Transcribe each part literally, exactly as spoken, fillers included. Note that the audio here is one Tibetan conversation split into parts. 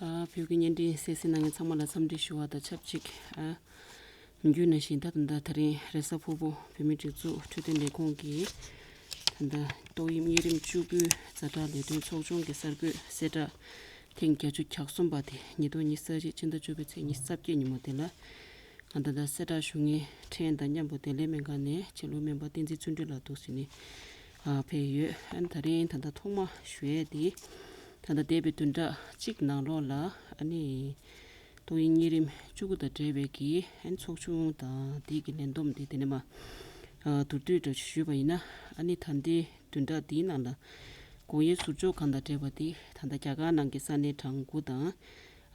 ཨ། བོད་ཀྱི་བརྙན་འཕྲིན་གསན་གཟིགས་གནང་མཁན་ཚང་མ་ལ་འཚམས་འདྲི་ཞུ་བ་དང་ཆབས་ཅིག་ཨ། ནམ་རྒྱུན་ནང་བཞིན་ད་ད་ལྟ་དེ་རིང་རེས་གཟའ་ཕུར་བུ་བོད་མིའི་སྒྲིག་འཛུགས་འཕྲོད་བསྟེན་ལས་ཁུངས་ཀྱིས་ད་ལྟ་ཏོག་དབྱིབས་གཉན་རིམས་བཅུ་དགུའི་ཛ་དྲག་ལས་དོན་ཚོགས་ཆུང་གི་གསར་འགོད་གསལ་བསྒྲགས་ཐེངས་བརྒྱད་ཅུ་གྱ་གསུམ་པ་དེ་ཉིས་སྟོང་ཉི་ཤུ་རྩ་གཅིག་ཕྱི་ཟླ་བཅུ་པའི་ཚེས་ཉི་ཤུ་རྩ་བརྒྱད་ཉིན་མོ་དེ་ལ། ང་ད་ལྟ་གསལ་བསྒྲགས་ཞུ་མཁན་ཕྲན་དང་མཉམ་པོ་བདེ་ལེགས་སྨན་ཁང་ནས་ཆེད་ལུས་སྨན་པ་བསྟན་འཛིན་བརྩོན་འགྲུས་ལགས་འདུག་ཟེར་ནས་ཨ་ཕེབས་ཡོད། ཨ་ནི་ད་རིང་ད་ལྟ་ཐོག་མ་ཞུ་ཡས་དེ་ད་ལྟ་འདས་པའི་བདུན་ཕྲག་གཅིག་ནང་ལོགས་ལ་ཨ་ནི་ཏོག་དབྱིབས་གཉན་རིམས་བཅུ་དགུ་དང་འབྲེལ་བའི་གི་ཨ་ནི་ཚོགས་ཆུང་དང་དེའི་གི་ལས་བསྡོམས་དེ་དེ་ནས་མ་ཨ་མདོར་བསྡུས་འདྲ་ཞུས་པ་ཡིན་ན། ཨ་ནི་ད་ལྟའི་བདུན་ཕྲག་འདིའི་ནང་ལ་སྒོ་དབྱེ་ཟུར་འཇོག་ཁང་དང་འབྲེལ་བ་དེ་ད་ལྟ་རྒྱ་གར་ནང་གི་ས་གནས་གྲངས་དགུ་དང་།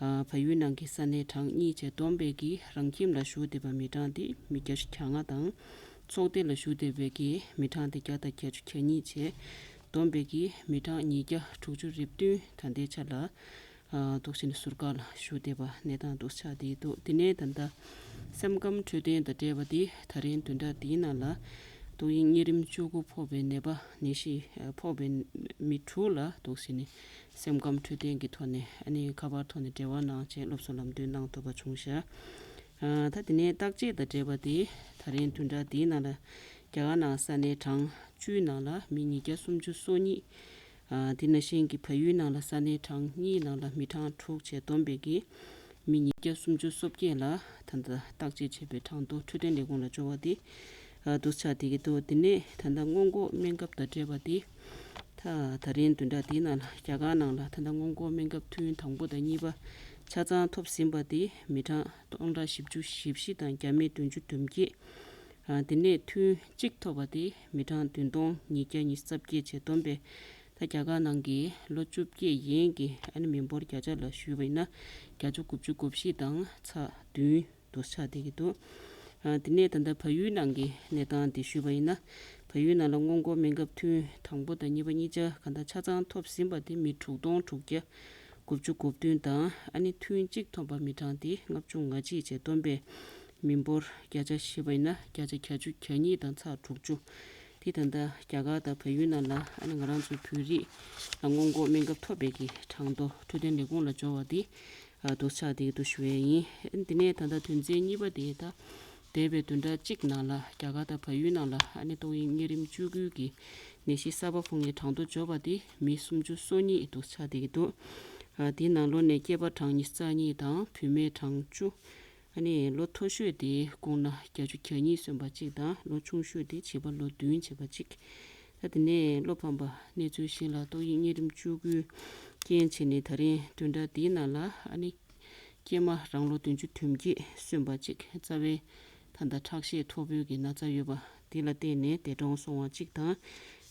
ཨ་བལ་ཡུལ་ནང་གི་ས་གནས་གྲངས་གཉིས་བཅས་བསྡོམས་པའི་གི་རང་ཁྱིམ་ལ་བཞུགས་བསྡད་པ་མི་གྲངས་དེ་མི་བརྒྱ་ཅིག་གྱ་ལྔ་དང་། ཚོགས་སྡེ་ལ་བཞུགས་བསྡད་པའི་གི་མི་གྲངས་དེ་བརྒྱ་དང་བརྒྱད་ཅུ་གྱ་གཉིས་བཅས་བསྡོམས་པའི་གི་མི་གྲངས་ཉིས་བརྒྱ་དྲུག་ཅུ་རེ་བདུན་ད་ལྟའི་ཆ་ལ་ཨ་འདུག་སེ་ནས་ཟུར་བཀག་ལ་བཞུགས་བསྡད་པ་གནས་སྟངས་འདུག་ཆགས་བསྡད་འདུག་དེ་ནས་ད་ལྟ་སེམས་ཁམས་འཕྲོད་བསྟེན་དང་འབྲེལ་བ་དེ་ད་རིང་བདུན་ཕྲག་འདིའི་ནང་ལ་ཏོག་དབྱིབས་གཉན་རིམས་བཅུ་དགུ་ཕོག་པའི་ནད་པ་ནད་གཞི་ཕོག་པའི་མི་དྲུག་ལ་འདུག་སེ་ནས། སེམས་ཁམས་འཕྲོད་བསྟེན་གྱི་ཐོག་ནས་ཨ་ནི་ཁ་པར་ཐོག་ནས་འབྲེལ་བ་གནང་བྱས་སློབ་གསོ་ལམ་སྟོན་གནང་ཐུབ་པ་བྱུང་ཤག་ཨ་ད་དེ་ནས་བརྟག་དཔྱད་དང་འབྲེལ་བ་དེ་ད་རིང་བདུན་ཕྲག་འདིའི་ནང་ལ་རྒྱ་གར་ནང་ས་གནས་གྲངས་བཅུའི་ནང་ལ་མི་ཉིས་བརྒྱ་སུམ་ཅུ་སོ་གཉིས། ཨ་དེ་ནང་བཞིན་གྱི་བལ་ཡུལ་ནང་ལ་ས་གནས་གྲངས་གཉིས་ནང་ལ་མི་གྲངས་དྲུག་བཅས་བསྡོམས་པའི་གི་མི་ཉིས་བརྒྱ་སུམ་ཅུ་སོ་བརྒྱད་ལ་ད་ལྟ་བརྟག་དཔྱད་བྱས་པའི་གྲངས་ཐོ་འཕྲོད་བསྟེན་ལས་ཁུངས་ལ་འབྱོར་བ་དེ་ཨ་འདུག་ཆགས་བསྡད་ཀྱི་འདུག་དེ་ནས་ད་ལྟ་སྔོན་འགོག་སྨན་ཁབ་དང་འབྲེལ་བ་དེ་ད་ད་རིང་བདུན་ཕྲག་འདིའི་ནང་ལ་རྒྱ་གར་ནང་ལ་ད་ལྟ་སྔོན་འགོག་སྨན་ཁབ་ཐུན་དང་པོ་དང་གཉིས་པ་ཆ་ཚང་ཐོབ་ཟིན་པ་དེ་མི་གྲངས་སྟོང་ཕྲག་བཞི་བཅུ་ཞེ་བཞི་དང་བརྒྱ་མེད་བདུན་ཅུ་དོན་བརྒྱད། ཨ་དེ་ནས་ཐུན་གཅིག་ཐོབ་པ་དེ་མི་གྲངས་བདུན་སྟོང་ཉིས་བརྒྱ་ཉི་ཤུ་རྩ་བརྒྱད་བཅས་བསྡོམས་པས། ད་རྒྱ་གར་ནང་གི་ལོ་བཅོ་བརྒྱད་ཡན་གྱི་ཨ་ནི་མི་འབོར་བརྒྱ་ཆ་ལ་ཞུས་པ་ཡིན་ན་བརྒྱ་ཆ་དགུ་བཅུ་གོ་བཞི་དང་ཚེག་བདུན་དུ་ཆགས་བསྡད་ཀྱི་འདུག་ཨ་དེ་ནས་ད་ལྟ་བལ་ཡུལ་ནང་གི་གནས་སྟངས་དེ་ཞུས་པ་ཡིན་ན། བལ་ཡུལ་ནང་ལ་སྔོན་འགོག་སྨན་ཁབ་ཐུན་དང་པོ་དང་གཉིས་པ་གཉིས་ཆ་གང་ལྟར་ཆ་ཚང་ཐོབ་ཟིན་པ་དེ་མི་དྲུག་སྟོང་དྲུག་བརྒྱ་དགུ་བཅུ་གོ་བདུན་དང་ཨ་ནི་ཐུན་གཅིག་ཐོབ་པ་མི་གྲངས་དེ་ལྔ་བཅུ་ང་གཅིག་བཅས་བསྡོམས་པས་མི་འབོར་བརྒྱ་ཆ་བཞི་པ་ཡིན་ན་བརྒྱ་ཆ་བརྒྱད་ཅུ་གྱ་གཉིས་དང་ཚེག་དྲུག་ཅུ། དེ་ད་ལྟ་རྒྱ་གར་དང་བལ་ཡུལ་ནང་ལ་ཨ་ནི་ང་རང་ཚོའི་བོད་རིགས་ལ་སྔོན་འགོག་སྨན་ཁབ་ཐོབ་པའི་གི་གྲངས་ཐོ་འཕྲོད་བསྟེན་ལས་ཁུངས་ལ་འབྱོར་བ་དེ་ཨ་འདུག་ཆགས་བསྡད་ཀྱི་འདུག་ཞུ་ཡས་ཡིན། ཨ་ནི་དེ་ནས་ད་ལྟ་དོན་ཚན་གཉིས་པ་དེ་ད་འདས་པའི་བདུན་ཕྲག་གཅིག་ནང་ལ་རྒྱ་གར་དང་བལ་ཡུལ་ནང་ལ་ཨ་ནི་ཏོག་དབྱིབས་གཉན་རིམས་བཅུ་དགུ་གི་ནད་གཞི་གསར་པ་ཕོག་མཁན་གྲངས་ཐོ་འབྱོར་བ་དེ་མི་སུམ་ཅུ་སོ་གཉིས་འདུག་ཆགས་བསྡད་ཀྱི་འདུག་ཨ་དེའི་ནང་ལོགས་ནས་སྐྱེས་པ་གྲངས་ཉི་ཤུ་རྩ་གཉིས་དང་བུད་མེད་གྲངས་བཅུ། ཨ་ནི་ལོ་མཐོ་ཤོས་དེ་ཁོང་ན་བརྒྱད་ཅུ་གྱ་གཉིས་སོན་པ་གཅིག་དང་ལོ་ཆུང་ཤོས་དེ་བྱིས་པ་ལོ་བདུན་བྱས་པ་གཅིག་ད་དེ་ནས་བློ་ཕམ་པ་གནས་ཚུལ་གཞན་ལ་ཏོག་དབྱིབས་གཉན་རིམས་བཅུ་དགུའི་རྐྱེན་བྱས་ནས་ད་རིང་བདུན་ཕྲག་འདིའི་ནང་ལ་ཨ་ནི་སྐྱེས་མ་རང་ལོ་བདུན་ཅུ་དོན་བརྒྱད་སོན་པ་གཅིག་རྩ་བའི་ད་ལྟ་ཁྲག་ཤེད་མཐོ་པོའི་གི་ན་ཚ་ཡོད་པ་དེ་ལ་བརྟེན་ནས་འདས་གྲོངས་སོང་བ་གཅིག་དང་།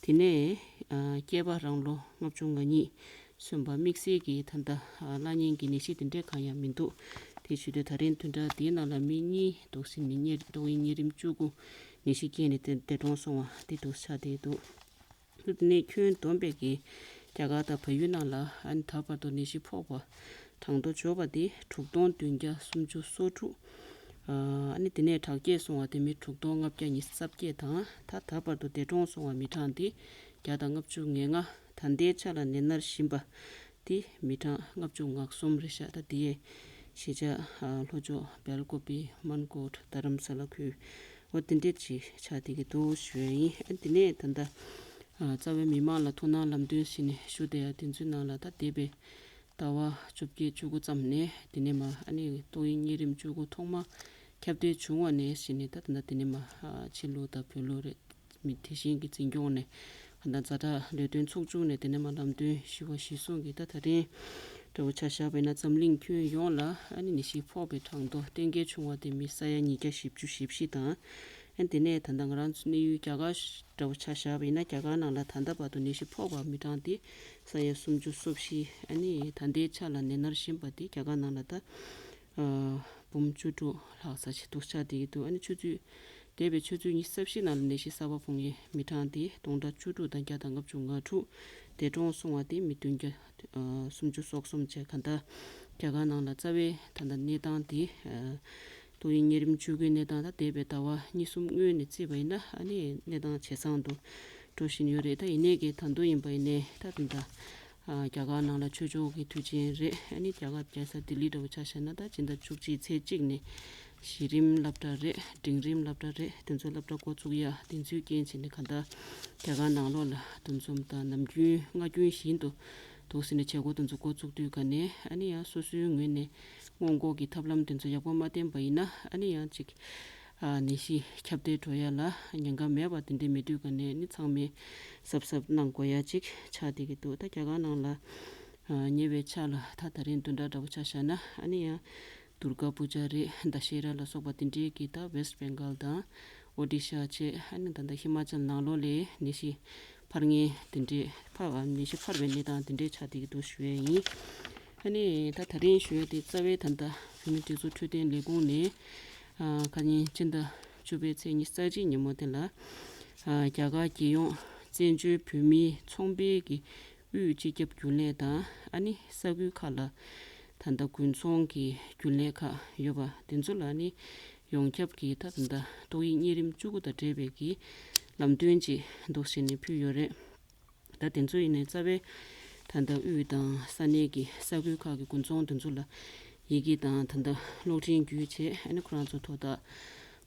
དེ་ནས་ཨ་སྐྱེས་པ་རང་ལོ་ལྔ་བཅུ་ང་གཉིས་སོན་པ་དམིགས་བསལ་གྱི་ད་ལྟ་ཨ་བླ་གཉན་གྱི་ནད་གཞི་དེ་འདྲས་གང་ཡང་མི་འདུག་དེ་བྱེད་དུས་ད་རིང་བདུན་ཕྲག་འདིའི་ནང་ལ་མི་གཉིས་འདུག་ཟིན་ནས་གཉེར་ཏོག་དབྱིབས་གཉན་རིམས་བཅུ་དགུ་ནད་གཞི་རྐྱེན་ནས་དེ་འདས་གྲོངས་སོང་བ་དེ་འདུག་ཆགས་བསྡད་འདུག་དེ་ནས་ཁྱོན་བསྡོམས་པའི་གི་རྒྱ་གར་དང་བལ་ཡུལ་ནང་ལ་ཨ་ནི་ད་བར་དུ་ནད་གཞི་ཕོག་པ་གྲངས་ཐོ་འབྱོར་བ་དེ་དྲུག་སྟོང་བདུན་བརྒྱ་སུམ་ཅུ་སོ་དྲུག་ཨ་ནི་དེ་ནས་དྲག་སྐྱེད་སོང་བ་དེ་མི་དྲུག་སྟོང་ལྔ་བརྒྱ་ཉི་ཤུ་རྩ་བརྒྱད་དང་ད་ད་བར་དུ་འདས་གྲོངས་སོང་བ་མི་གྲངས་དེ་བརྒྱ་དང་ལྔ་བཅུ་ང་ལྔ། ད་ལྟའི་ཆ་ལ་ནད་མནར་བཞིན་པ་དེ་མི་གྲངས་ལྔ་བཅུ་ང་གསུམ་རེད་ཤག་ད་དེ་ཡས་གཞིས་ཆགས་ལྷོ་ཕྱོགས་སྦེལ་ཀོབ་པི་མན་ཀོཊ་རྡ་རམ་ས་ལ་ཁུལ་འོ་དེ་འདྲས་ཅིག་ཆགས་བསྡད་ཀྱི་འདུག་ཞུ་ཡ་ཡིན། ཨ་དེ་ནས་ད་ལྟ་རྩ་བའི་མི་མང་ལ་ཐུགས་སྣང་ལམ་སྟོན་ཞུས་ནས་ཞུ་བསྡད་ཡ་དེ་ཚོའི་ནང་ལ་ད་འདས་པའི་ཟླ་བ་བཅོ་བརྒྱད་བཅུ་དགུ་ཙམ་ནས་དེ་ནས་མ་ཨ་ནི་ཏོག་དབྱིབས་གཉན་རིམས་བཅུ་དགུ་ཐོག་མ་ཁྱབ་གདལ་བྱུང་བ་ནས་གཞི་ནས་ད་ད་ལྟ་དེ་ནས་མ་ཕྱི་ལུགས་དང་བོད་ལུགས་རེད། མི་དེ་བཞིན་གྱི་འཛིན་སྐྱོང་ནས་གང་ལྟར་ཛ་དྲག་ལས་དོན་ཚོགས་ཆུང་ནས་དེ་ནས་མ་ལམ་སྟོན་ཞུ་བ་གཞིར་བཟུང་གིས་ད་ད་རིང་འདྲ་བོ་ཆ་བཞག་པ་ཡིན་ན་འཛམ་གླིང་ཁྱོན་ཡོངས་ལ་ཨ་ནི་ནད་གཞི་ཕོག་པའི་གྲངས་ཐོ་གཏན་འཁེལ་བྱུང་བ་དེ་མི་ས་ཡ་ཉིས་བརྒྱ་བཞི་བཅུ་ཞེ་བཞི་དང་། ཨ་ནི་དེ་ནས་ད་ལྟ་ང་རང་ཚོ་གནས་ཡུལ་རྒྱ་གར་འདྲ་བོ་ཆ་བཞག་པ་ཡིན་ན་རྒྱ་གར་ནང་ལ་ད་ལྟ་བར་དུ་ནད་གཞི་ཕོག་པ་མི་གྲངས་དེ་ས་ཡ་སུམ་ཅུ་སོ་བཞི། ཨ་ནི་ད་ལྟའི་ཆ་ལ་ནད་མནར་བཞིན་པ་དེ་རྒྱ་གར་ནང་ལ་ད་ཨ་འབུམ་བཅུ་དྲུག་ལྷག་ཙམ་ཞིག་འདུག་ཆགས་བསྡད་ཀྱི་འདུག་ཨ་ནི་ཆུ་ཚོད་འདས་པའི་ཆུ་ཚོད་ཉི་ཤུ་རྩ་བཞི་ནང་ལ་ནད་གཞི་གསར་པ་ཕོག་མཁན་མི་གྲངས་དེ་སྟོང་ཕྲག་བཅུ་དྲུག་དང་བརྒྱ་དང་ལྔ་བཅུ་ང་དྲུག་འདས་གྲོངས་སོང་བ་དེ་མི་བདུན་བརྒྱ་སུམ་ཅུ་སོ་གསུམ་བཅས། གང་ལྟར་རྒྱ་གར་ནང་ལ་རྩ་བའི་ད་ལྟ་གནས་སྟངས་དེ་ཏོག་དབྱིབས་གཉན་རིམས་བཅུ་དགུའི་གནས་སྟངས་ད་འདས་པའི་ཟླ་བ་གཉིས་གསུམ་སྔོན་ནས་བརྩིས་པ་ཡིན་ན་ཨ་ནི་གནས་སྟངས་ཇེ་བཟང་དུ་འགྲོ་བཞིན་ཡོད་རེད། ད་ཡིན་ནའི་གི་ད་དུང་ཡིན་པ་ཡིན་ནའི་ད་ད་ལྟ་ ཨ་རྒྱ་གར་ནང་ལ་ཆོས་ཕྱོགས་ཀྱི་དུས་ཆེན་རེད། ཨ་ནི་རྒྱ་གར་རྒྱལ་ས་ལྡི་ལི་འདྲ་བོ་ཆ་བཞག་ན་ད་སྤྱི་ཟླ་བཅུ་གཅིག་ཚེས་གཅིག་ནས་གཞི་རིམ་སློབ་གྲྭ་རེད། འབྲིང་རིམ་སློབ་གྲྭ་རེད། དེ་ཚོ་སློབ་གྲྭ་འགོ་བཙུགས་ཡ་དེ་ཚོའི་རྐྱེན་བྱས་ནས་གང་ལྟར་རྒྱ་གར་ནང་ལོགས་ལ་འདུ་འཛོམས་དང་ནམ་རྒྱུན་སྔ་རྒྱུན་བཞིན་དུ་འདུག་ཟེར་ནས་བྱེད་སྒོ་དེ་ཚོ་འགོ་བཙུགས་དུས་ག་ནས་ཨ་ནི་ཡང་སོ་སོའི་ངོས་ནས་སྔོན་འགོག་གི་ཐབས་ལམ་དེ་ཚོ་ཡག་པོ་མ་བསྟེན་པ་ཡིན་ན་ཨ་ནི་ཡང་ཅིག་ཨ་ནད་གཞི་ཁྱབ་གདལ་འགྲོ་ཡ་ལ་ཉེན་ཁ་མེད་པ་དེ་འདྲས་མེད་དུས་ག་ནས་ནི་ཚང་མས་གཟབ་གཟབ་གནང་དགོས་ཡ་ཅིག་ཆགས་བསྡད་ཀྱི་འདུག་ད་རྒྱ་གར་ནང་ལ་ཉེ་བའི་ཆར་ལ་ད་ད་རིང་བདུན་ཕྲག་འདྲ་པོ་ཆ་བཞག་ན་ཨ་ནི་ཡང་དུར་ག་པུ་ཇ་རེད། ད་ཤེ་ར་ལ་སོགས་པ་དེ་འདྲས་ཀྱི་ད་ཝེསྟ་བེང་གལ་དང་ཨོ་ཌི་ཤ་བཅས་ཨ་ནི་ད་ལྟ་ཧི་མ་ཅལ་ནང་ལོགས་ལ་ནད་གཞི་འཕར་མཁན་དེ་འདྲས་འཕར་བ་ནད་གཞི་འཕར་བའི་གནས་སྟངས་དེ་འདྲས་ཆགས་བསྡད་ཀྱི་འདུག་ཞུ་ཡས་ཡིན། ཨ་ནི་ད་ད་རིང་ཞུ་ཡས་དེ་རྩ་བའི་ད་ལྟ་བོད་མིའི་སྒྲིག་འཛུགས་འཕྲོད་བསྟེན་ལས་ཁུངས་ནས་ཨ་ཁ་ཉིན་སྤྱི་ཟླ་བཅུ་པའི་ཚེས་ཉི་ཤུ་རྩ་གཅིག་ཉིན་མོ་དེ་ལ་ཨ་རྒྱ་གར་རྒྱལ་ཡོངས་བཙན་བྱོལ་བོད་མིའི་ཚོང་པའི་གི་དབུས་སྤྱི་ཁྱབ་རྒྱུན་ལས་དང་ཨ་ནི་ས་ཁུལ་ཁག་ལ་ད་ལྟ་དགུན་ཚོང་གི་རྒྱུན་ལས་ཁག་ཡོད་པ་དེ་ཚོ་ལ་ཨ་ནི་ཡོངས་ཁྱབ་ཀྱི་ད་ད་ལྟ་ཏོག་དབྱིབས་གཉན་རིམས་བཅུ་དགུ་དང་འབྲེལ་བའི་གི་ལམ་སྟོན་ཅིག་འདུག་ཟེར་ནས་ཕུལ་ཡོད་རེད། ད་དེ་ཚོ་ཡིན་ནའི་རྩ་བའི་ད་ལྟ་དབུས་དང་ས་གནས་ཀྱི་ས་ཁུལ་ཁག་གི་དགུན་ཚོང་དེ་ཚོ་ལ་ཡི་གེ་དང་ད་ལྟ་གློག་འཕྲིན་བརྒྱུད་བྱས་ཨ་ནི་ཁོ་རང་ཚོ་ཐོག་ད་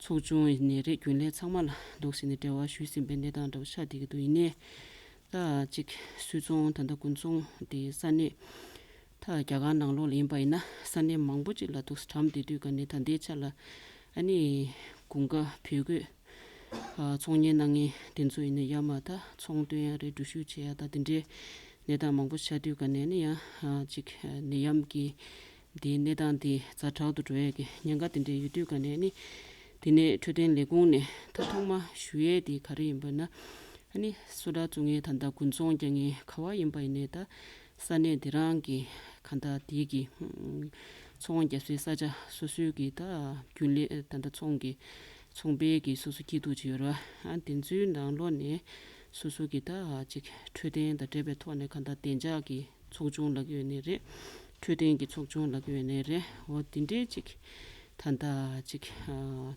ཚོགས་ཆུང་ཡིན་ནའི་རེད། རྒྱུན་ལས་ཚང་མ་ལ་འདུག་ཟེར་ནས་འབྲེལ་བ་ཞུས་ཟིན་པའི་གནས་སྟངས་འདྲ་བོ་ཆགས་བསྡད་ཀྱི་འདུག་ཡིན་ནའི་ད་ཅིག་སུད་ཚོང་ད་ལྟ་དགུན་ཚོང་དེ་ས་གནས་ད་རྒྱ་གར་ནང་ལོགས་ལ་ཡིན་པ་ཡིན་ན་ས་གནས་མང་པོ་ཅིག་ལ་འདུག་གྲམ་བསྡད་དུས་ག་ནས་ད་ལྟའི་ཆ་ལ་ཨ་ནི་དགུན་ཁ་བོད་སྐོར་ཨ་ཚོང་གཉེར་གནང་མཁན་དེ་ཚོ་ཡིན་ན་ཡར་མར་ད་ཚོང་བཏོན་ཡ་རེད། འགྲུལ་བཞུད་བྱེད་ཡ་ད་དེ་འདྲའི་གནས་སྟངས་མང་པོ་ཆགས་དུས་ག་ནས་ནི་ཡང་ཨ་ཅིག་ནད་ཡམས་ཀྱི་དེའི་གནས་སྟངས་དེ་ཛ་དྲག་ཏུ་འགྲོ་ཡས་ཀྱི་ཉེན་ཁ་དེ་འདྲ་ཡོད་དུས་ག་ནས་ནི་དེ་ནས་འཕྲོད་བསྟེན་ལས་ཁུངས་ནས་ད་ཐོག་མ་ཞུ་ཡས་དེ་ག་རེ་ཡིན་པ་ན་ཨ་ནི་སུ་ཌ་བཙུགས་མཁན་ད་ལྟ་དགུན་ཚོང་རྒྱག་མཁན་ག་བ་ཡིན་པ་ཡིན་ནའི་ད་ས་གནས་དེ་རང་གི་ག་ད་དེའི་གི་ཚོང་རྒྱག་སའི་ས་ཆ་སོ་སོའི་གི་ད་རྒྱུན་ལས་ད་ད་ཚོང་གི་ཚོང་པའི་གི་སོ་སོ་སྐྱིད་སྡུག་ཅིག་ཡོད་ར། ཨ་དེ་ཚོའི་ནང་ལོགས་ནས་སོ་སོ་གི་ད་ཅིག་འཕྲོད་བསྟེན་དང་འབྲེལ་བའི་ཐོག་ནས་གང་ལྟར་བདེ་འཇགས་ཀྱི་ཚོགས་ཆུང་ལབ་ཀྱི་ཡོད་ནའི་རེད། འཕྲོད་བསྟེན་གྱི་ཚོགས་ཆུང་ལབ་ཀྱི་ཡོད་ནའི་རེད། འོ་དེ་འདྲའི་ཅིག་ད་ལྟ་ཅིག་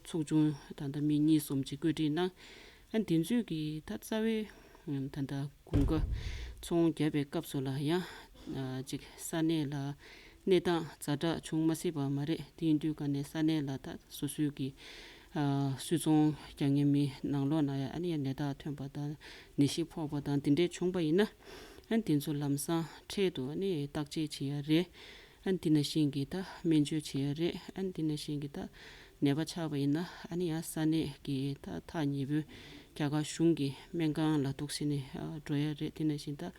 ཚོགས་ཆུང་ད་ལྟ་མི་གཉིས་གསུམ་ཅིག་བཀོད་སྒྲིག་གནང་། ཨ་དེ་ཚོས་ཀྱི་ད་རྩ་བའི་ད་ལྟ་དགུན་ཁ་ཚོང་བརྒྱབ་པའི་སྐབས་སུ་ལ་ཡང་ཅིག་ས་གནས་ལ་གནས་སྟངས་ཛ་དྲག་བྱུང་མ་སྲིད་པ་མ་རེད། དེ་ཡིན་དུས་ག་ནས་ས་གནས་ལ་ད་སོ་སོའི་གི་སུད་ཚོང་རྒྱག་མཁན་མི་ནང་ལོགས་ན་ཡང་ཨ་ནི་ཡང་ནད་རྟགས་ཐོན་པ་དང་ནད་གཞི་ཕོག་པ་དང་དེ་འདྲས་བྱུང་པ་ཡིན་ན་ཨ་དེ་ཚོ་ལམ་སང་འཕྲལ་དུ་ཨ་ནི་བརྟག་དཔྱད་བྱེད་ཡ་རེད། ཨ་དེ་ནང་བཞིན་གྱི་ད་སྨན་བཅོས་བྱེད་ཡ་རེད། ཨ་དེ་ནང་བཞིན་གྱི་ད་ནད་པ་ཆགས་པ་ཡིན་ན་ཨ་ནི་ཡང་ས་གནས་ཀྱི་ད་ཐག་ཉེ་པོའི་རྒྱ་གར་གཞུང་གི་སྨན་ཁང་ལ་འདུག་སེ་ནས་འགྲོ་ཡ་རེད། དེ་ནང་བཞིན་ད་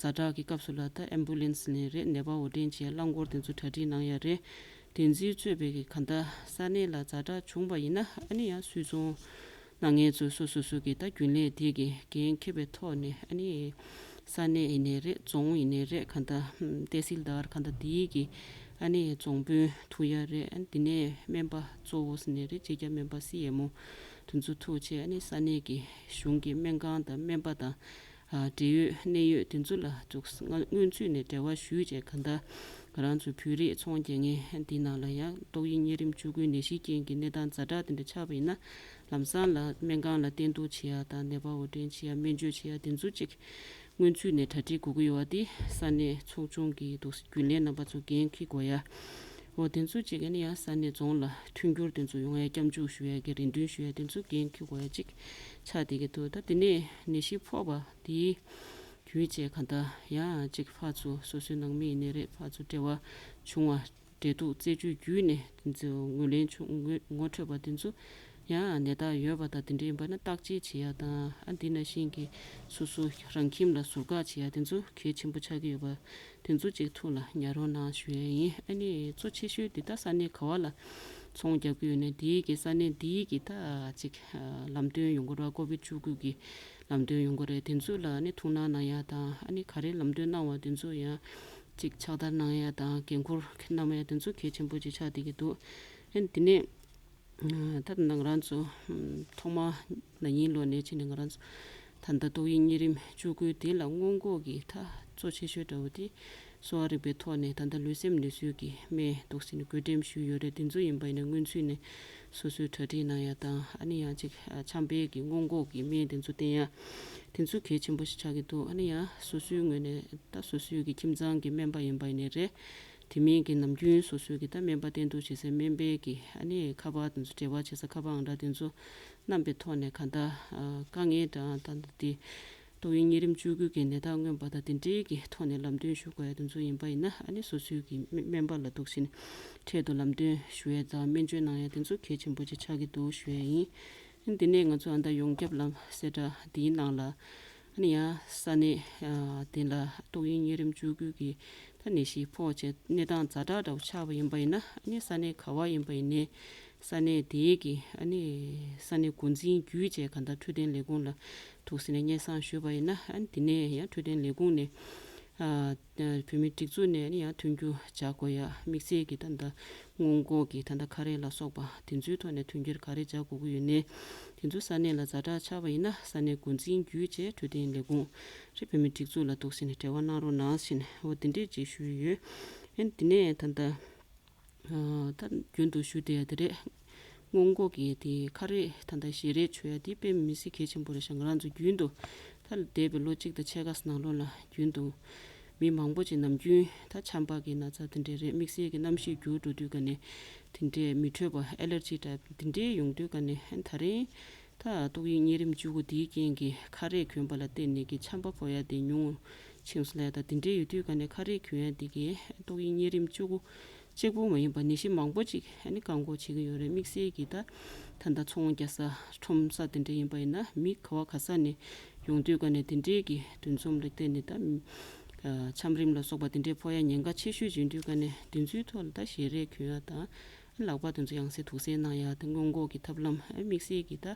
ཛ་དྲག་གི་སྐབས་སུ་ལ་ད་ཨེམ་བུ་ལན་སི་ནས་རེད། ནད་པ་འོར་འདྲེན་བྱེད་ཡ་རླངས་འཁོར་དེ་ཚོ་གྲ་སྒྲིག་གནང་ཡ་རེད། དེ་ཚོའི་གཙོས་པའི་གི་གང་ལྟར་ས་གནས་ལ་ཛ་དྲག་བྱུང་པ་ཡིན་ན་ཨ་ནི་ཡང་སུད་ཚོང་གནང་མཁན་ཚོས་སོ་སོ་སོ་གི་ད་རྒྱུན་ལས་དེ་གི་འགན་འཁྱེར་བའི་ཐོག་ནས་ཨ་ནི་ས་གནས་ཡིན་ནའི་རེད། རྫོང་ཡིན་ནའི་རེད། གང་ལྟར་ཏེ་སིལ་དར་གང་ལྟར་དེའི་གི་ཨ་ནི་རྫོང་དཔོན་ཐུག་ཡ་རེད། ཨ་ནི་དེ་ནས་སྨན་པ་གཙོ་བོ་ཟེར་ནའི་རེད། སྤྱི་ཁྱབ་སྨན་པ་སི་ཨེམ་ཨོ་དེ་ཚོ་ཐུག་བྱས་ཨ་ནི་ས་གནས་ཀྱི་གཞུང་གི་སྨན་ཁང་དང་སྨན་པ་དང་འབྲེལ་ཡོད་གནད་ཡོད་དེ་ཚོ་ལ་འཛུགས་སྔ་སྔོན་ཚུད་ནས་འབྲེལ་བ་ཞུས་བྱས་གང་ལྟར་ང་རང་ཚོ་བོད་རིགས་ཚོང་རྒྱག་མཁན་འདི་ནང་ལ་ཡང་ཏོག་དབྱིབས་གཉན་རིམས་བཅུ་དགུའི་ནད་གཞིའི་རྐྱེན་གྱིས་གནས་སྟངས་ཛ་དྲག་དེ་འདྲ་ཆགས་པ་ཡིན་ན་ལམ་སང་ལ་སྨན་ཁང་ལ་བསྟེན་གཏུག་བྱེད་ཡ་དང་ནད་པ་འོར་འདྲེན་བྱེད་ཡ་སྨན་བཅོས་བྱེད་ཡ་དེ་ཚོ་ཅིག་སྔོན་ཚུད་ནས་གྲ་སྒྲིག་དགོས་ཀྱི་ཡོད་པ་དེ་ས་གནས་ཚོགས་ཆུང་གི་འདུག་རྒྱུན་ལས་རྣམ་པ་ཚོ་འགན་འཁྱེར་དགོས་ཡ། འོ་དེ་ཚོ་ཅིག་ཨ་ནི་ཡང་ས་གནས་རྫོང་ལ་མཐུན་འགྱུར་དེ་ཚོ་ཡོང་ཡ་སྐྱབས་འཇུག་ཞུ་ཡ་གི་རེ་འདུན་ཞུ་ཡ་དེ་ཚོ་འགན་འཁྱེར་དགོས་ཡ་ཅིག་ཆགས་བསྡད་ཀྱི་འདུག་ད་དེ་ནས་ནད་གཞི་ཕོག་པ་དེའི་བརྒྱུད་བྱས་གང་ལྟར་ཡང་ཅིག་ཕར་ཚུར་སོ་སོའི་ནང་མི་ཡིན་ནའི་རེད། ཕར་ཚུར་འབྲེལ་བ་བྱུང་བ་འབྲེལ་གཏུག་རྩད་གཅོད་བརྒྱུད་ནས་དེ་ཚོ་ངོས་ལེན་བྱུང་ངོ་ངོ་འཕྲོད་པ་དེ་ཚོ་ཡང་ནད་རྟགས་ཡོད་པ་དང་དེ་འདྲ་ཡིན་པ་ན་བརྟག་དཔྱད་བྱེད་ཡ་དང་ཨ་འདི་ནང་བཞིན་གྱི་སོ་སོ་རང་ཁྱིམ་ལ་ཟུར་བཀག་བྱེད་ཡ་དེ་ཚོ་གལ་ཆེན་པོ་ཆགས་ཀྱི་ཡོད་པ་དེ་ཚོ་ཅིག་ཐུགས་ལ་ཉར་རོགས་གནང་ཞུ་ཡ་ཡིན། ཨ་ནི་གཙོ་ཆེ་ཤོས་འདི་ད་ས་གནས་ག་བ་ལ་ཚོང་རྒྱག་གི་ཡོད་ནའི་དེའི་གི་ས་གནས་དེའི་གི་ད་ཅིག་ལམ་སྟོན་ཡོང་གི་རེད། ཀོ་བིད་བཅུ་དགུ་གི་ལམ་སྟོན་ཡོང་གི་རེད། དེ་ཚོ་ལ་ཨ་ནི་ཐུགས་སྣང་གནང་ཡ་དང་ཨ་ནི་ག་རེ་ལམ་སྟོན་གནང་བ་དེ་ཚོ་ཡང་ཅིག་ཕྱག་བསྟར་གནང་ཡ་དང་འགན་འཁུར་གནང་ཡ་དེ་ཚོ་གལ་ཆེན་པོ་ཅིག་ཆགས་བསྡད་ཀྱི་འདུག་ཨ་ནི་དེ་ནས་ད་ང་རང་ཚོ་ཐོག་མ་ན་ནིང་ལོ་ནས་ཕྱིན་ནས་ང་རང་ཚོ་ ད་ལྟ་ཏོག་དབྱིབས་གཉན་རིམས་བཅུ་དགུ་དེ་ལ་སྔོན་འགོག་གི་ད་གཙོ་ཆེ་ཤོས་འདྲ་བོ་དེ་གསོ་བ་རིག་པའི་ཐོག་ནས་ད་ལྟ་ལུས་སེམས་ནད་གསོའི་གི་སྨན་འདུག་ཟེར་ནས་བགོ་འགྲེམས་ཞུས་ཡོད་རེད། དེ་ཚོ་ཡིན་པ་ཡིན་ན་སྔོན་ཚུད་ནས་སོ་སོའི་གྲ་སྒྲིག་གནང་ཡ་དང་། ཨ་ནི་ཡང་ཅིག་ཆམ་པའི་གི་སྔོན་འགོག་གི་སྨན་དེ་ཚོ་བསྟེན་ཡ་དེ་ཚོ་གལ་ཆེན་པོ་ཞིག་ཆགས་ཀྱི་འདུག་ཨ་ནི་ཡང་སོ་སོའི་ངོས་ནས་ད་སོ་སོའི་གི་ཁྱིམ་ཚང་གི་སྨན་པ་ཡིན་པ་ཡིན་ནའི་རེད། དེ་མིན་གྱི་ནམ་རྒྱུན་སོ་སོའི་གི་ད་སྨན་པ་བསྟེན་གཏུག་བྱེད་སའི་སྨན་པའི་གི་ཨ་ནི་ཁ་པར་དེ་ཚོ་འབྲེལ་བ་བྱེད་ས་ཁ་པར་ཨང་གྲངས་དེ་ཚོ་བསྣམས་པའི་ཐོག་ནས་གང་ལྟར་ཨ་དཀའ་ངལ་དང་ད་ལྟ་དེ་ཏོག་དབྱིབས་གཉན་རིམས་བཅུ་དགུ་གི་ནད་རྟགས་མངོན་པ་དང་དེ་འབྲེལ་གྱི་ཐོག་ནས་ལམ་སྟོན་ཞུ་དགོས་ཡ་དེ་ཚོ་ཡིན་པ་ཡིན་ན། ཨ་ནི་སོ་སོའི་གི་སྨན་སྨན་པ་ལ་འདུག་བཞིན་འཕྲལ་དུ་ལམ་སྟོན་ཞུ་ཡ་དང་སྨན་བཅོས་གནང་ཡ་དེ་ཚོ་གལ་ཆེན་པོ་ཅིག་ཆགས་ཀྱི་འདུག་ཞུ་ཡ་ཡིན། ཨ་ནི་དེ་ནས་ང་ཚོ་ཨ་ད་ཡོངས་ཁྱབ་ལམ་གསལ་བསྒྲགས་འདིའི་ནང་ལ། ཨ་ནི་ཡང་ས་གནས་ཨ་དེ་ལ་ཏོག་དབྱིབས་གཉན་རིམས་བཅུ་དགུ་གི་ད་ནད་གཞི་ཕོག་བྱས་གནས་སྟངས་ཛ་དྲག་འདྲ་བོ་ཆགས་པ་ཡིན་པ་ཡིན་ན། ཨ་ནི་ས་གནས་ག་བ་ཡིན་པ་ཡིན་ནའི་ས་གནས་དེའི་གི་ཨ་ནི་ས་གནས་འགོ་འཛིན་བརྒྱུད་བྱས་གང་ལྟར་འཕྲོད་བསྟེན་ལས་ཁུངས་ལ་འདུག་ཟེར་ནས་སྙན་སེང་ཞུས་པ་ཡིན་ན། ཨ་ནི་དེ་ནས་ཡང་འཕྲོད་བསྟེན་ལས་ཁུངས་ནས་ཨ་བོད་མིའི་སྒྲིག་འཛུགས་ནས་ཨ་ནི་ཡང་མཐུན་འགྱུར་བྱ་དགོས་ཡ་དམིགས་བསལ་གྱི་ད་ལྟ་སྔོན་འགོག་གི་ད་ལྟ་ཁ་རས་ལ་སོགས་པ་དེ་ཚོའི་ཐོག་ནས་མཐུན་འགྱུར་ག་རེ་བྱ་དགོས་ཀྱི་ཡོད་ནའི་དེ་ཚོ་ས་གནས་ལ་ཛ་དྲག་ཆགས་པ་ཡིན་ན་ས་གནས་འགོ་འཛིན་བརྒྱུད་བྱས་འཕྲོད་བསྟེན་ལས་ཁུངས་རེད། བོད་མིའི་སྒྲིག་འཛུགས་ལ་འདུག་ཟེར་ནས་འབྲེལ་བ་གནང་རོགས་གནང་ཟེར་ནས་འོ་དེ་འདྲས་ཅིག་ཞུས་ཡོད། ཨ་ནི་དེ་ནས་ད་ལྟ་ཨ་ད་རྒྱུན་དུ་ཞུ་བསྡད་ཡ་དེ་རེད། སྔོན་འགོག་གི་དེ་ཁ་རས་ད་ལྟ་ཞལ་རས་མཆོད་ཡ་དེ་དཔེ་མི་སྲིད་གལ་ཆེན་པོ་རེད་ཤག་ང་རང་ཚོ་རྒྱུན་དུ་ད་འདས་པའི་ལོ་གཅིག་དང་ཕྱེད་ཀ་ནང་ལོགས་ལ་རྒྱུན་དུ་མི་མང་པོ་ཅིག་ནམ་རྒྱུན་ད་ཆམ་པ་གི་ན་ཚ་དེ་འདྲས་རེད། དམིགས་བསལ་གྱི་གནམ་གཤིས་འགྱུར་འགྲོ་དུས་ག་ནས་དེ་འདྲས་མི་འཕྲོད་པ་ཨེ་ལར་ཇི་འདྲ་དེ་འདྲས་ཡོང་དུས་ག་ནས་ད་རིང་ད་ཏོག་དབྱིབས་གཉན་རིམས་བཅུ་དགུ་དེའི་རྐྱེན་གྱིས་ཁ་རས་གྱོན་པ་ལ་བརྟེན་ནས་ཀྱི་ཆམ་པ་ཕོག་ཡ་དེ་ཉུང་ཕྱིན་སོང་ལ། ད་དེ་འདྲས་ཡོད་དུས་ག་ནས་ཁ་རས་གྱོན་ཡ་དེ་གིས་ཏོག་དབྱིབས་གཉན་རིམས་བཅུ་དགུ་གཅིག་པུ་མ་ཡིན་པ་ནད་གཞི་མང་པོ་ཅིག་ཨ་ནི་བཀག་འགོག་བྱེད་ཀྱི་ཡོད་རེད། དམིགས་བསལ་གྱིས་ད་ད་ལྟ་ཚོང་རྒྱག་ས་ཁྲོམ་ས་དེ་འདྲ་ཡིན་པ་ཡིན་ན་མི་ག་བ་ག་ས་ནས་ཡོང་དུས་ག་ནས་དེ་འདྲའི་གི་འདུ་འཛོམས་ལ་བརྟེན་ནས་ད་ཨ་ཆམ་རིམས་ལ་སོགས་པ་དེ་འདྲའི་ཕོག་ཡ་ཉེན་ཁ་ཆེ་ཤོས་ཡིན་དུས་ག་ནས་དེ་ཚོའི་ཐོག་ལ་ད་ཞལ་རས་གྱོན་ཡ་དང་། ལག་པ་དེ་ཚོ་ཡང་སེ་དུག་སེལ་གནང་ཡ་དེ་སྔོན་འགོག་གི་ཐབས་ལམ་དམིགས་བསལ་གྱི་ད་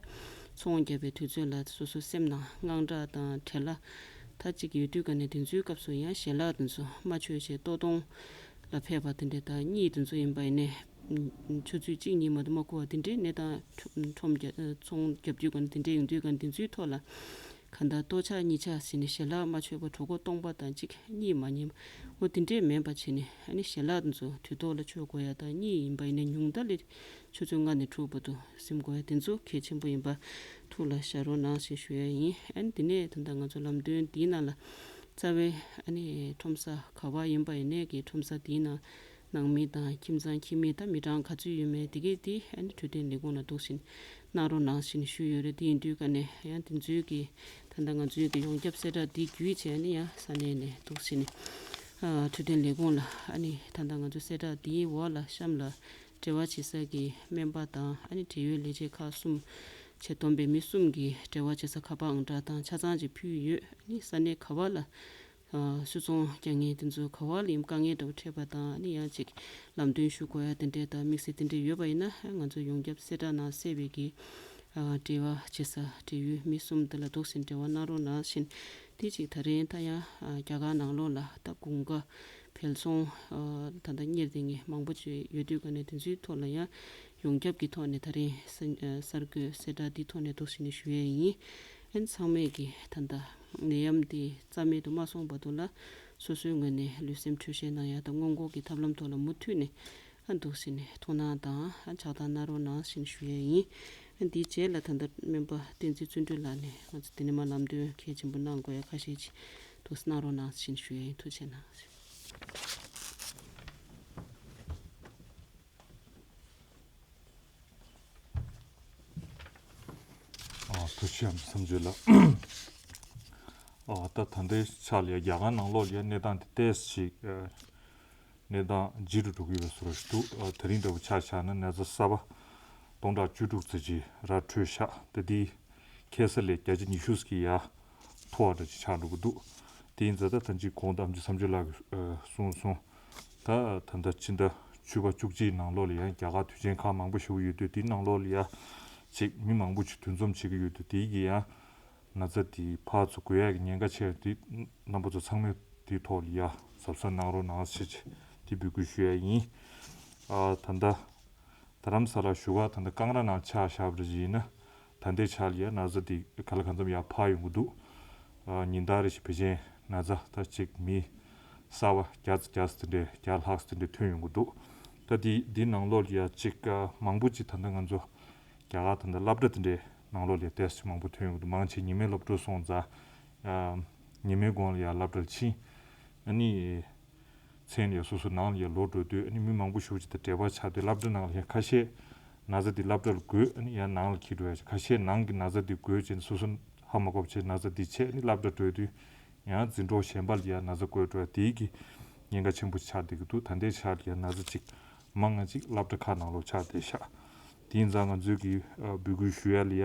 ཚོང་རྒྱག་པའི་དུས་ཚོད་ལ་སོ་སོའི་སེམས་ནང་དངངས་སྐྲག་དང་བྲེལ་བ་ད་ཅིག་ཡོད་དུས་ག་ནས་དེ་ཚོའི་སྐབས་སུ་ཡང་ཞལ་ལག་དེ་ཚོ་མ་མཆོད་བྱས་ལྟོ་སྟོང་ལ་ཕེབས་པ་དེ་འདྲས་དང་། གཉིས་དེ་ཚོ་ཡིན་པ་ཡིན་ནའི་ཆུ་ཚོད་གཅིག་གཉིས་མ་གཏོགས་མ་ཁུར་བ་དེ་འདྲས་གནས་སྟངས་ཁྲོམ་རྒྱག་ཚོང་རྒྱབ་དུས་ག་ནས་དེ་འདྲས་ཡོང་དུས་ག་ནས་དེ་ཚོའི་ཐོག་ལ། གང་ལྟར་ལྟོ་ཆག་གཉིད་ཆག་ཟེར་ནས་ཞལ་ལག་མ་མཆོད་པར་གྲོད་ཁོག་སྟོང་པ་དང་གཅིག་གཉིད་མ་ཉལ་བ་འོ་དེ་འདྲས་མེད་པ་བྱས་ནས། ཨ་ནི་ཞལ་ལག་དེ་ཚོ་དུས་ཐོག་ལ་མཆོད་དགོས་ཡ་དང་། གཉིད་ཡིན་པ་ཡིན་ན་ཉུང་མཐའ་ལས་ཆུ་ཚོད་ལྔ་ནས་དྲུག་བར་དུ་གཟིམ་དགོས་ཡ་དེ་ཚོ་གལ་ཆེན་པོ་ཡིན་པ་ཐུགས་ལ་བཞག་རོགས་གནང་ཞེས་ཞུ་ཡ་ཡིན། ཨ་ནི་དེ་ནས་ད་ལྟ་ང་ཚོ་ལམ་སྟོན་འདིའི་ནང་ལ་རྩ་བའི་ཨ་ནི་ཁྲོམ་ས་ག་བ་ཡིན་པ་ཡིན་ནའི་གི་ཁྲོམ་ས་དེའི་ནང་ནང་མི་དང་ཁྱིམ་ཚང་ཁྱིམ་མི་དང་མི་གྲངས་ག་ཚོད་ཡོད་མེད་དེ་གས་དེ་ཨ་ནི་འཕྲོད་བསྟེན་ལས་ཁུངས་ལ་འདུག་བཞིན་གནང་རོགས་གནང་ཞེས་ཞུས་ཡོད་རེད། དེ་ཡིན་དུས་ག་ནས་ཡང་དེ་ཚོའི་གི་ད་ལྟ་ང་ཚོའི་གི་ཡོངས་ཁྱབ་གསལ་བསྒྲགས་འདི་བརྒྱུད་བྱས་ནས་ཡང་ས་གནས་ནས་འདུག་བཞིན་ཨ་འཕྲོད་བསྟེན་ལས་ཁུངས་ལ་ཨ་ནི་ད་ལྟ་ང་ཚོའི་གསལ་བསྒྲགས་འདིའི་འོག་ལ་གཤམ་ལ་འབྲེལ་བ་བྱེད་ས་གི་སྨན་པ་དང་ཨ་ནི་འབྲེལ་ཡོད་ལས་བྱེད་ཁག་གསུམ་བྱས་བསྡོམས་པའི་མི་གསུམ་གི་འབྲེལ་བ་བྱེད་ས་ཁ་པར་ཨང་གྲངས་དང་ཆ་ཚང་ཅིག་ཕུལ་ཡོད། ཨ་ནི་ས་གནས་ག་བ་ལ་ཨ་སུད་ཚོང་རྒྱག་མཁན་དེ་ཚོ་ག་བ་ལ་ཡིན་དཀའ་ངལ་འདྲ་བོ་འཕྲད་པ་དང་། ཨ་ནི་ཡང་ཅིག་ལམ་སྟོན་ཞུ་དགོས་ཡ་དེ་འདྲས་དང་དམིགས་བསལ་དེ་འདྲས་ཡོད་པ་ཡིན་ན་ང་ཚོ་ཡོངས་ཁྱབ་གསལ་བསྒྲགས་ནང་གསལ་བའི་གི་ཨ་འབྲེལ་བ་བྱེད་ས་འབྲེལ་ཡོད་མི་གསུམ་དེ་ལ་འདུག་བཞིན་འབྲེལ་བ་གནང་རོགས་གནང་བཞིན། དེ་ཅིག་ད་རིང་ད་ཡང་ཨ་རྒྱ་གར་ནང་ལོགས་ལ་ད་དགུན་ཁ་བལ་ཚོང་ཨ་ད་ལྟ་གཉེར་བསྡད་མཁན་མང་པོ་ཅིག་ཡོད་དུས་ག་ནས་དེ་ཚོའི་ཐོག་ལ་ཡང་ཡོངས་ཁྱབ་ཀྱི་ཐོག་ནས་ད་རིང་གསར་འགོད་གསལ་བསྒྲགས་འདི་ཐོག་ནས་འདུག་བཞིན་ཞུ་ཡས་ཡིན། ཨན་ཚང་མས་ཀྱི་ད་ལྟ་ནད་ཡམས་འདི་རྩ་མེད་དུ་མ་སོང་བར་དུ་ལ་སོ་སོའི་ངོས་ནས་ལུས་སེམས་འཕྲོད་བཞེས་གནང་ཡ་དང་སྔོན་འགོག་གི་ཐབས་ལམ་ཐོག་ལ་མུ་མཐུད་ནས་ཨ་འདུག་སེ་ནས་ཐུགས་སྣང་དང་ཨ་ཕྱག་བསྟར་གནང་རོགས་གནང་ཞེས་ཞུ་ཡས་ཡིན། ཨ་འདིའི་རྗེས་ལ་ད་ལྟ་སྨན་པ་བསྟན་འཛིན་བརྩོན་འགྲུས་ལགས་ནས་ང་ཚོ་འདི་ནས་མར་ལམ་སྟོན་གལ་ཆེན་པོ་གནང་དགོས་ཡ་ཁ་ཤས་ཅིག་འདུག་སེ་གནང་རོགས་གནང་ཞེས་ཞུ་ཡས་ཡིན། ཐུགས་རྗེ་གནང་། ཨ་ཐུགས་རྗེ་ཆེ་བསམ་ཚུལ་ལ། ཨ་ད་ད་ལྟའི་ཆ་ལ་ཡ་རྒྱ་གར་ནང་ལོགས་ལ་ཡ་གནས་སྟངས་དེ་ཏོག་ཙམ་ཞིག་ཨ་གནས་སྟངས་ལྗིད་རུ་འགྲོ་གི་ཡོད་པའི་བཟོ་འདྲ་ཞིག་འདུག་ཨ་དེ་རིང་འདྲ་བོ་ཆ་བཞག་ན་ན་ཚ་གསར་པ་སྟོང་ཕྲག་བཅུ་དྲུག་ཙམ་ཅིག་ར་འཕྲོད་ཤག་ད་འདི་ཁ་སང་ལས་བརྒྱ་ཆ་ཉི་ཤུ་ཙམ་ཡར་མཐོ་བ་འདྲ་ཅིག་ཆགས་འགྲོ་གི་འདུག་དེ་ཡིན་ཙང་ད་ད་ཅིག་གོང་དུ་ཨེམ་ཆི་བསམ་ཚུལ་ལགས་ཀྱིས་ཨ་གསུངས་སོང་། ད་ད་ལྟ་ཕྱི་ཟླ་བཅུ་པ་བཅུ་གཅིག་ནང་ལོགས་ལ་ཡང་རྒྱ་གར་དུས་ཆེན་ཁག་མང་པོ་ཞིག་ཡོད་དུས་དེའི་ནང་ལོགས་ལ་ཡ་ཅིག་མི་མང་པོ་ཞིག་འདུ་འཛོམས་བྱེད་ཀྱི་ཡོད་དུས་དེའི་གི་ཡང་ན་ཚ་དེ་ཕར་ཚུར་འགོས་ཡག་གི་ཉེན་ཁ་ཆེ་བ་དེ་རྣམ་པ་ཚོ་ཚང་མས་དེའི་ཐོག་ལ་ཡ་གཟབ་གཟབ་གནང་རོགས་གནང་ཞེས་དེ་འབོད་སྐུལ་ཞུ་ཡ་ཡིན། ཨ་ད་ལྟ་རྡ་རམ་ས་ལ་བཞུགས་སྒར་ད་ལྟ་ཀང་ར་ནང་ཆ་བཞག་པ་རེད་ཡིན་ན། ད་ལྟའི་ཆར་ལ་ཡ་ན་ཚ་འདི་ག་ལ་གང་འཚམ་ཡར་འཕར་ཡོང་གི་འདུག་ཨ། ཉིན་ལྟར་རེ་བཞིན་ཕལ་ཆེར་ན་ཚ་ད་ཅིག་མི་གསར་པ་བརྒྱ་ཙམ་བརྒྱ་ཙམ་དེ་འདྲས་བརྒྱ་ལྷག་ཙམ་དེ་འདྲས་ཐོན་ཡོང་གི་འདུག་ད་འདི་འདི་ནང་ལོགས་ལ་ཡ་ཅིག་ཨ། མང་པོ་ཅིག་ད་ལྟ་ང་ཚོ་རྒྱ་གར་ད་ལྟ་སློབ་གྲྭ་དེ་འདྲས་ནང་ལོགས་ལ་ཡ་ཏོག་ཙམ་མང་པོ་ཐོན་ཡོང་གི་འདུག་མང་ཆེ་ཉི་མའི་སློབ་གྲྭ་སོང་ཙང་། ཨ། ཉི་མའི་གུང་ལ་ཡ་སློབ་གྲྭར་ཕྱིན། ཨ་ནི། མཚན་ལ་ཡ་སོ་སོ་ནང་ལ་ཡ་ལོག་འགྲོ་དུས་ཨ་ནི་མི་མང་པོ་ཞེ་པོ་ཅིག་དང་འབྲེལ་བ་ཆགས་དུས་སློབ་གྲྭ་ནང་ལ་ཡ་ཁ་ཤས་ན་ཚ་འདི་སློབ་གྲྭ་ལ་འགོས། ཨ་ནི་ཡ་ནང་ལ་འཁྱེར་འགྲོ་ཡ། ཁ་ཤས་ནང་གི་ན་ཚ་འདི་འགོས་བྱས་ནས་སོ་སོ་ཧ་མ་གོ་བ་བྱས་ན་ཚ་འདི་ཆད། ཨ་ནི་སློབ་གྲྭ་འགྲོ་དུས་ཡང་འཛིན་གྲོགས་གཞན་པ་ལ་ཡ་ན་ཚ་འགོས་འགྲོ་ཡ། དེའི་གི་ཉེན་ཁ་ཆེན་པོ་ཆགས་བསྡད་ཀྱི་འདུག་ད་ལྟའི་ཆར་ལ་ཡ་ན་ཚ་ཅིག་མང་ང་ཅིག་སློབ་གྲྭ་ཁག་ནང་ལོགས་ཆགས་བསྡད་ཤག་དེ་ཡིན་ཙང་ང་ཚོས་ཀྱི་ཨ། འབོད་སྐུལ་ཞུ་ཡ་ལ་ཡ།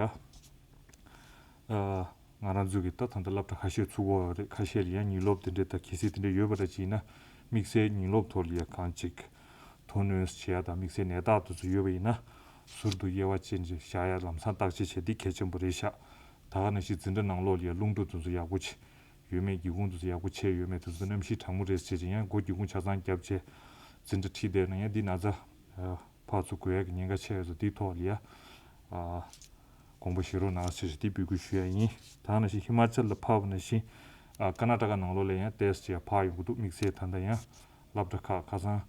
ཨ། ང་རང་ཚོས་ཀྱི་ད་ད་ལྟ་སློབ་གྲྭ་ཁ་ཤས་ཚུགས་ཀྱི་ཡོད་རེད། ཁ་ཤས་ལ་ཡང་ཉིན་སློབ་དེ་འདྲས་དང་གལ་སྲིད་དེ་འདྲས་ཡོད་པ་འདྲ་ཅིག་ཡིན་ན། དམིགས་བསལ་ཉིན་སློབ་ཐོག་ལ་ཡ་གང་ཅིག་ཐོ་གནོན་བྱེད་ཡ་དང་དམིགས་བསལ་ནད་རྟགས་དེ་ཚོ་ཡོད་པ་ཡིན་ན། ཟུར་དུ་དབྱེ་བ་ཕྱེ་ནས་བཞག་ཡ་ལམ་སང་བརྟག་དཔྱད་བྱེད་དེ་གལ་ཆེན་པོ་རེད་ཤག་ད་ག་ནང་བཞིན་འཛིན་གྲྭ་ནང་ལོགས་ལ་ཡ་རླུང་འཕྲིན་དེ་ཚོ་ཡག་པོ་ཅིག་ཡོད་མེད། སྒེའུ་ཁུང་དེ་ཚོ་ཡག་པོ་ཕྱེ་ཡོད་མེད། དེ་ཚོ་གནམ་གཤིས་གྲང་མོ་རེད་ཟེར་བྱས་ཡང་སྒོ་སྒེའུ་ཁུང་ཆ་ཚང་བརྒྱབ་བྱས་འཛིན་གྲྭ་ཁྲིད་བསྡད་ན་ཡང་འདི་ན་ཚ། ཨ། ཕར་ཚུར་འགོས་ཡག་གི་ཉེན་ཁ་ཆེ་བས་སོ། དེའི་ཐོག་ལ་ཡ། ཨ། དགོངས་པ་བཞེས་རོགས་གནང་ཞེས་དེ་འབོད་སྐུལ་ཞུ་ཡ་ཡིན། ད་ནང་བཞིན་ཧི་མ་ཅལ་ལ་ཕབ་པ་ནང་བཞིན། ཨ། ཀར་ན་ཊ་ཀ་ནང་ལོགས་ལ་ཡང་ཏོག་ཙམ་ཅིག་ཡ་འཕར་ཡོང་གི་འདུག་དམིགས་བསལ་ད་ལྟ་ཡང་སློབ་གྲྭ་ཁག་ཁ་སང་།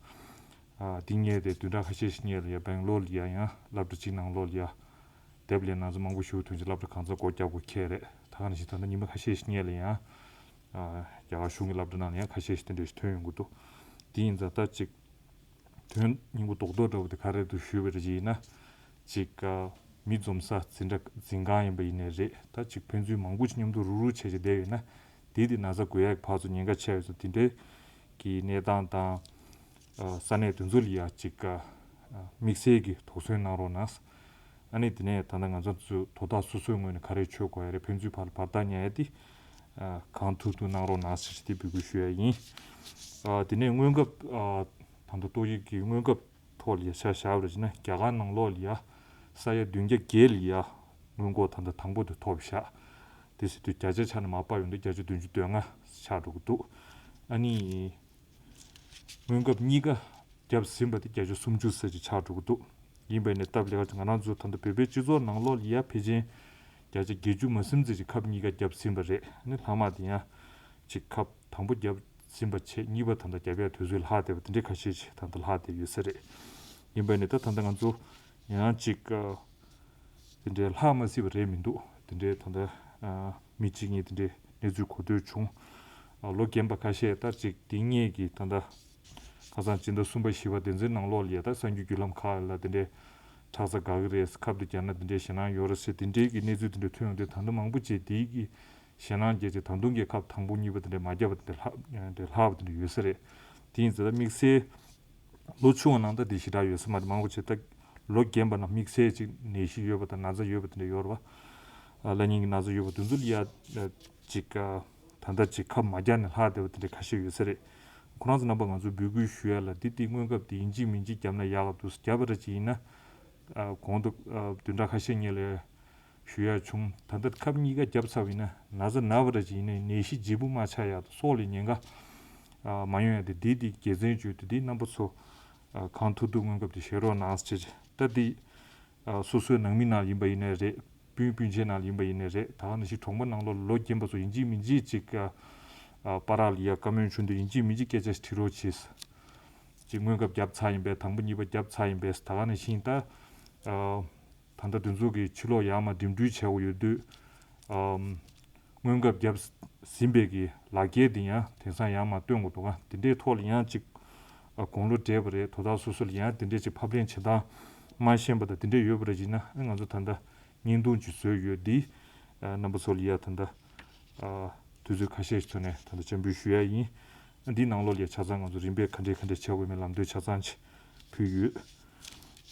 ཨ། འདི་སྔོན་དེ་བདུན་ཕྲག་ཁ་ཤས་ཤིག་སྔོན་ལ་ཡ་སྦེང་ལོར་ལ་ཡ་ཡང་སློབ་གྲྭ་གཅིག་ནང་ལོགས་ལ་ཡ་དེབ་ལས་ན་ཚ་མང་པོ་ཞིག་ཐོན་ཅིག་སློབ་གྲྭ་གང་ཚ་སྒོ་རྒྱག་དགོས་ཁེལ་རེད། ད་ག་ནང་བཞིན་ད་ལྟ་ཉི་མ་ཁ་ཤས་ཤིག་སྔོན་ལ་ཡང་། ཨ། རྒྱ་གར་གཞུང་གི་སློབ་གྲྭ་ནང་ལ་ཡང་ཁ་ཤས་ཤིག་དེ་འདྲ་ཞིག་ཐོན་ཡོང་གི་འདུག་དེ་ཡིན་ཙང་ད་ཅིག་དོན་སྙིང་པོ་རྡོག་རྡོག་འདྲ་བོ་དེ་ག་རེ་འདུག་ཞུས་པ་རེད་ཅེ་ན། ཅིག་ཨ། མི་འཛོམས་ས་འཛིན་གྲྭ་འཛིན་ཁང་ཡིན་པ་ཡིན་ནའི་རེད། ད་ཅིག་ཕན་ཚུན་མང་པོ་ཅིག་མཉམ་དུ་རུག་རུག་བྱས་བྱས་བསྡད་ཡོད་ན། དེ་དེ་ན་ཚ་འགོས་ཡག་གི་ཕར་ཚུར་ཉེན་ཁ་ཆེ་བས་སོ། དེ་འདྲའི་གི་གནས་སྟངས་དང་། ཨ། ས་གནས་དེ་ཚོ་ལ་ཡ་ཅིག་ཨ། དམིགས་བསལ་གྱི་དོགས་ཟོན་གནང་རོགས་གནང་། ཨ་ནི་དེ་ནས་ད་ལྟ་ང་ཚོ་ཚོས་དོ་བདག་སོ་སོའི་ངོས་ནས་ག་རེ་བྱེད་དགོས་ཡ་རེད། ཕན་ཚུན་བར་ལ་བར་ཐག་ཉར་ཡ་དེ། ཨ། གང་ཐུབ་ཐུབ་གནང་རོགས་གནང་ཟེར་དེ་འབོད་སྐུལ་ཞུ་ཡ་ཡིན། ཨ། དེ་ནས་སྔོན་ཁབ། ཨ། ད་ལྟ་ཏོག་དབྱིབས་ཀྱི་སྔོན་ཁབ་ཐོག་ལ་ཡ་ཆ་བཞག་པ་རེད་ཅེ་ན། རྒྱ་གར་ནང་ལོགས་ལ་ཡ་ས་ཡ་བདུན་བརྒྱ་བརྒྱད་ལ་ཡ་སྔོན་འགོག་ད་ལྟ་དང་པོ་དེ་ཐོབ་ཤག་དེ་ཟེར་དུས་བརྒྱ་ཆ་ཆ་ནས་མར་ཕབ་ཡོང་དུས་བརྒྱ་ཆ་བདུན་ཅུ་དོན་ལྔ་ཆགས་འགྲོ་གི་འདུག་ཨ་ནི། སྔོན་ཁབ་གཉིས་ཀ་བརྒྱབ་ཟིན་པ་དེ་བརྒྱ་ཆ་སུམ་ཅུ་ཙམ་ཅིག་ཆགས་འགྲོ་གི་འདུག་ཡིན་པ་ཡིན་ནའི་སྟབས་ལེགས་ང་རང་ཚོ་ད་ལྟ་བོད་པའི་སྤྱི་ཚོགས་ནང་ལོགས་ལ་ཡ་ཕལ་ཆེར་བརྒྱ་ཆ་བརྒྱད་ཅུ་མ་ཟིན་ཙམ་ཅིག་ཁབ་གཉིས་ཀ་བརྒྱབ་ཟིན་པ་རེད། ཨ་ནི་ལྷག་མ་དེ་ཡང་ཅིག་ཁབ་དང་པོ་བརྒྱབ་ཟིན་པ་བྱས་གཉིས་པ་ད་ལྟ་བརྒྱབ་ཡ་དུས་ཚོད་ལྷག་བསྡད་པ་དེ་འདྲའི་ཁ་ཤས་ཅིག་ད་ལྟ་ལྷག་བསྡད་ཡོད་ས་རེད། ཡིན་པ་ཡིན་ནའི་ད་ད་ལྟ་ང་ཚོ་ཡང་ཅིག་དེ་འདྲའི་ལྷག་མ་སྲིད་པ་རེད་མི་འདུག་དེ་འདྲའི་ད་ལྟ་ཨ། མི་གཅིག་གཉིས་དེ་འདྲའི་གནས་ཚུལ་གོ་ཐོས་བྱུང་། ཨ། ལོ་རྒན་པ་ཁ་ཤས་ད་ཅིག་དེ་སྔོན་གྱི་ད་ལྟ་ཁ་སང་སྤྱི་ཟླ་གསུམ་པ་བཞི་པ་དེ་ཚོའི་ནང་ལོགས་ལ་ཡ་ད་གསར་འགྱུར་བརྒྱུད་ལམ་ཁག་ལ་དེ་འདྲའི་ཁྲག་རྩ་འགག་གི་རེད། ཁབ་དེ་བརྒྱབ་ན་དེ་འདྲའི་ཞེད་སྣང་ཡོད་རེད་ཟེར་དེ་འདྲའི་གི་གནས་ཚུལ་དེ་འདྲ་ཐོན་ཡོང་དུས་ད་ལྟ་མང་པོ་ཅིག་དེའི་གི་ཞེད་སྣང་སྐྱེས་ཏེ་ད་དུང་གི་ཁབ་དང་པོ་གཉིས་པ་དེ་འདྲ་མ་བརྒྱབ་པ་དེ་འདྲ་ལྷག་དེ་འདྲ་ལྷག་པ་དེ་འདྲ་ཡོད་ས་རེད། དེ་ཡིན་ཙང་ད་དམིགས་བསལ། ལོ་ཆུང་བ་ནང་ད་དེ་ཞེ་དྲག་ཡོད་ས་མ་རེད། མང་པོ་ཅིག་ད་ལོ་རྒན་པ་ནང་དམིགས་བསལ་ཅིག་ནད་གཞི་ཡོད་པ་དང་ན་ཚ་ཡོད་པ་དེ་འདྲ་ཡོད་རེད་བ། ཨ། ཀླད་རྙིང་གི་ན་ཚ་ཡོད་པ་དེ་ཚོ་ལ་ཡ་ཅིག་ཨ། ད་ལྟ་ཅིག་ཁབ་མ་བརྒྱབ་ནས་ལྷག་བསྡད་པ་དེ་འདྲ་ཁ་ཤས་ཡོད་ས་རེད། ཁོ་རང་ཚོ་རྣམ་པ་ང་ཚོས་འབོད་སྐུལ་ཞུ་ཡ་ལ་འདི་དེ་སྔོན་ཁབ་དེ་ཡིན་གཅིག་མིན་གཅིག་བརྒྱབ་ན་ཡག་ག་འདུག་བརྒྱབ་པ་འདྲ་ཅིག་ཡིན་ན། ཨ། གོང་དུ་ཨ། བདུན་ཕྲག་ཁ་ཤས་སྔོན་ལ་ཞུ་ཡ་བྱུང་། ད་ལྟ་ཁབ་གཉིས་ཀ་བརྒྱབ་ཚར་བ་ཡིན་ན་ན་ཚ་ན་བ་འདྲ་ཅིག་ཡིན་ནའི་ནད་གཞི་ལྗིད་པོ་མ་ཆགས་ཡག་དང་སྲོག་ལ་ཉེན་ཁ་ཨ། མ་ཡོང་ཡག་དེ་འདི་དེ་དགེ་མཚན་བརྗོད་དེ་འདི་རྣམ་པ་ཚོ་ཨ། གང་ཐུབ་ཐུབ་སྔོན་ཁབ་དེ་བཞེས་རོགས་གནང་ཟེར་བྱས། ད་འདི་ཨ། སོ་སོའི་ནང་མི་ནང་ཡིན་པ་ཡིན་ནའི་རེད། སྤུན་སྤུན་མཆེད་ནང་ཡིན་པ་ཡིན་ནའི་རེད། ད་ག་ནང་བཞིན་གྲོང་པ་ནང་ལོགས་ལ་ལོ་རྒན་པ་ཚོ་ཡིན་གཅིག་མིན་གཅིག་ཅིག་ཨ། ཨ། པ་རག་ལ་ཡ་བཀའ་མོལ་བྱུང་དུས་ཡིན་གཅིག་མིན་གཅིག་སྐད་ཆ་ཞིག་དྲི་རོགས་བྱེད། ཅིག་སྔོན་ཁབ་བརྒྱབ་ཚར་ཡིན་པས། དང་པོ་གཉིས་པ་བརྒྱབ་ཚར་ཡིན་པས། ད་ག་ནང་བཞིན་ད་ཨ། ད་ལྟ་དེ་ཚོ་གི་ཕྱི་ལོགས་ཡར་མར་འགྲིམ་འགྲུལ་བྱེད་དགོས་ཡོད་དུས། ཨམ། སྔོན་ཁབ་བརྒྱབ་ཟིན་པའི་གི་ལག་འཁྱེར་འདི་ཡང་དེང་སང་ཡར་མར་སྟོན་དགོས་འདུག་ག་དེ་འདྲའི་ཐོག་ལ་ཡང་ཅིག་ཨ། དགུང་ལོ་བགྲེས་པ་རེད། དོ་བདག་སོ་སོ་ལ་ཡང་དེ་འདྲའི་ཅིག་ཕབ་ལེན་བྱེད་སྟངས་མ་ཤེས་པ་དང་དེ་འདྲ་ཡོད་པ་རེད་ཅེ་ན། ཨ། ང་ཚོ་ད་ལྟ་བརྙན་ཐུང་ཅིག་བཟོས་ཡོད། འདི་ཨ། རྣམ་པ་ཚོ་ལ་ཡ་ད་ལྟ་ཨ། དུས་ཚོད་ཁ་ཤས་ཤིག་ཐོན་ནས་ད་ལྟ་སྤྱན་འབུལ་ཞུ་ཡ་ཡིན། འདིའི་ནང་ལོགས་ལ་ཆ་ཚང་ང་ཚོ་རིམ་པས་ག་འདྲས་ག་འདྲས་བྱེད་དགོས་མིན་ལམ་སྟོན་ཆ་ཚང་ཅིག་ཕུལ་ཡོད།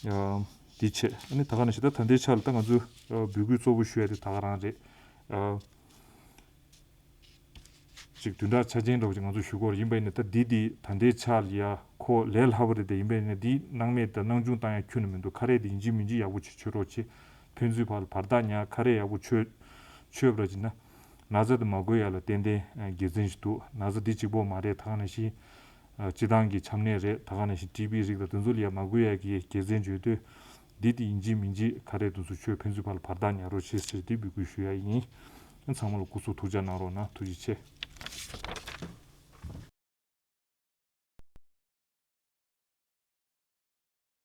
ཨ། འདི་བྱས། ཨ་ནི་ད་ག་ནང་བཞིན་ད་ད་ལྟའི་ཆ་ལ་ད་ང་ཚོས་ཨ། འབོད་སྐུལ་གཙོ་བོ་ཞུ་ཡ་དེ་ད་ག་རང་རེད། ཨ། ཅིག་བདུན་ཕྲག་ཆ་ཅན་འདྲ་བོ་ཅིག་ང་ཚོས་ཞུ་དགོས་རེད། ཡིན་པ་ཡིན་ནའི་ད་འདི་འདི་ད་ལྟའི་ཆ་ལ་ཡ་ཁོ་ལས་སླ་པོ་རེད་དེ། ཡིན་པ་ཡིན་ནའི་འདི་སྣང་མེད་དང་སྣང་ཆུང་བཏང་ཡ་ཁྱོན་ནས་མི་འདུག་ཁ་རས་འདི་ཡིན་གཅིག་མིན་གཅིག་ཡག་པོ་ཅིག་མཆོད་རོགས་བྱེད། ཕན་ཚུན་བར་ལ་བར་ཐག་ཉར། ཁ་རས་ཡག་པོ་མཆོད། མཆོད་པ་ར་ཅིག་ན། ན་ཚ་དེ་མ་འགོས་ཡ་ལ་ཏན་ཏན་དགེ་མཚན་ཞིག་འདུག་ན་ཚ་འདི་གཅིག་པོ་མ་རེད། ད་ག་ནང་བཞིན་ཨ། སྤྱིར་བཏང་གི་ཆམ་ནད་རེད། ད་ག་ནང་བཞིན་ཊི་བི་རིགས་དང་དེ་ཚོ་ལ་ཡ་མ་འགོས་ཡ་གི་དགེ་མཚན་བརྗོད་དུས། འདི་དེ་ཡིན་གཅིག་མིན་གཅིག་ག་རེ་དུ་ཚོ་ཆོས་ཕན་ཚུན་བར་ལ་བར་ཐག་ཉར་རོགས་བྱེད་ཟེར་དེ་འབོད་སྐུལ་ཞུ་ཡ་ཡིན། ཚང་མ་ལ་སྐུ་གཟུགས་ཐུགས་ཅག་གནང་རོགས་གནང་། ཐུགས་རྗེ་ཆེ།